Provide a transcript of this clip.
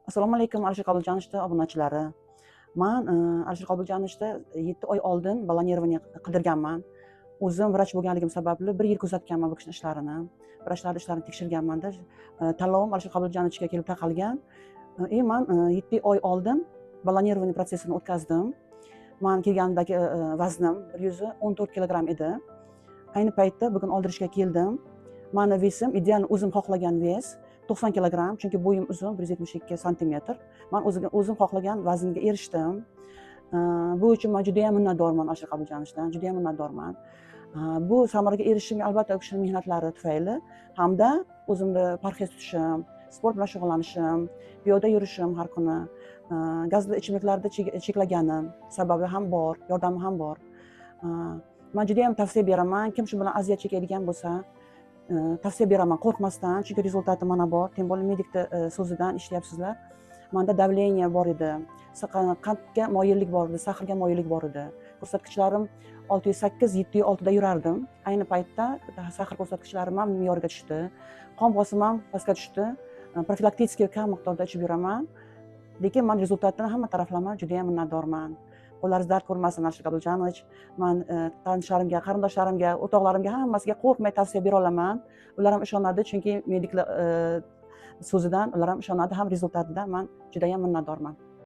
Assalomu alaykum, Alisher Qobuljonovda obunachilari. Man Alisher Qobuljonovda 7 oy oldin баллонирование qildirganman. O'zim vrach bo'lganligim sababli bir yil kuzatganman bu kishini ishlarini, vrachlarni ishlarini tekshirganmanda. Tanlovim Alisher Qobuljonovichga kelib taqalgan и man 7 oy oldin баллонирование protsessini o'tkazdim. Man kelganimdagi vaznim 114 kilogramm edi. Ayni paytda bugun oldirishga keldim. Mani вес im ideal, o'zim xohlagan вес 90 kilogramm, chunki bo'yim uzun, 172 santimetr. Man o'zim xohlagan vaznga erishdim. Bu uchun man judayam minnatdorman Alisher Qobuljonovichdan, judayam minnatdorman. Bu samaraga erishishimga, albatta, u kishini mehnatlari tufayli hamda o'zimni parhez tutishim, sport bilan shug'ullanishim, piyoda yurishim, har kuni gazli ichimliklarni cheklaganim sababi ham bor, yordami ham bor. Man judayam tavsiya beraman, kim shu bilan aziyat chekadigan bo'lsa, tavsiya beraman qo'rqmasdan, chunki результат i mana bor, тем более medikni so'zidan ishlayapsizlar. Manda давление bor edi, qandga moyillik bor edi, сахар ga moyillik bor edi. Ko'rsatkichlarim 608, 706da yurardim. Ayni paytda сахар ko'rsatkichlarim ham me'yorga tushdi, qon bosimim ham pastga tushdi. Профилактический kam miqdorda ichib yuraman, lekin man результат dan hamma taraflama judayam minnatdorman. Qo'llaringiz dard ko'rmasin, Alisher Qobuljonovich. Man tanishlarimga, qarindoshlarimga, o'rtoqlarimga, hammasiga qo'rqmay tavsiya bera olaman. Ular ham ishonadi, chunki mediklar so'zidan ular ham ishonadi ham, результат idan man judayam minnatdorman.